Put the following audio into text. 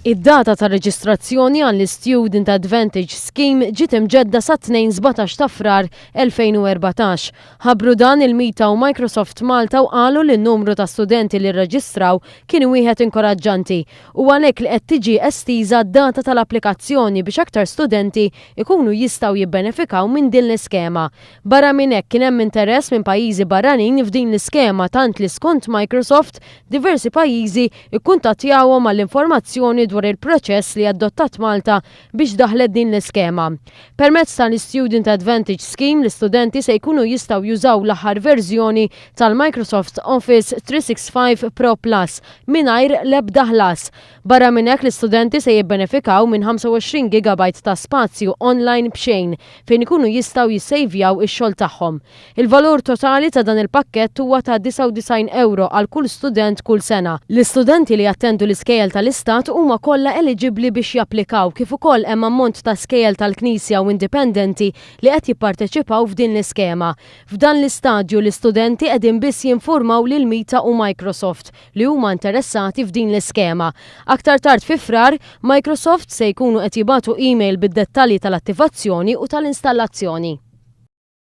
Id-data ta' reġistrazzjoni għall-Student Advantage Scheme ġiet imġedda sat-Tnejn 17 ta' Frar 2014. Ħabbru dan il-MITA u Microsoft Malta u qalu li n-numru ta' studenti li rreġistraw kien wieħed inkoraġġanti u għalhekk li qed tiġi estiża d-data tal-applikazzjoni biex aktar studenti jkunu jistgħu jibbenefikaw minn din l-iskema. Barra minn hekk kien hemm interess minn pajjiżi barranin f'din l-iskema tant li skont Microsoft diversi pajjiżi kkuntattjawhom għall-informazzjoni dwar il-proċess li adottat Malta biex daħlet din l-iskema. Permezz tal-Student Advantage Scheme l-istudenti se jkunu jistgħu jużaw l-aħħar verżjoni tal-Microsoft Office 365 Pro Plus mingħajr l-ebda ħlas. Barra minn hekk l-istudenti se jibbenefikaw minn 25 gigabyte ta' spazju online b'xejn fejn ikunu jistgħu jissejvjaw ix-xogħol tagħhom. Il-valur totali ta' dan il-pakkett huwa ta' 99 ewro għal kull student kull sena. L-istudenti li jattendu l-iskejjel tal-Istat huma kollha eliġibbli biex japplikaw kif ukoll hemm ammont ta' skejjel tal-Knisja u indipendenti li qed jipparteċipaw f'din l-iskema. F'dan l-istadju l-istudenti qegħdin biss jinfurmaw lil Meta u Microsoft li huma interessati f'din l-iskema. Aktar tard fi Frar, Microsoft se jkunu qed jibagħtu email bid-dettalji tal-attivazzjoni u tal-installazzjoni.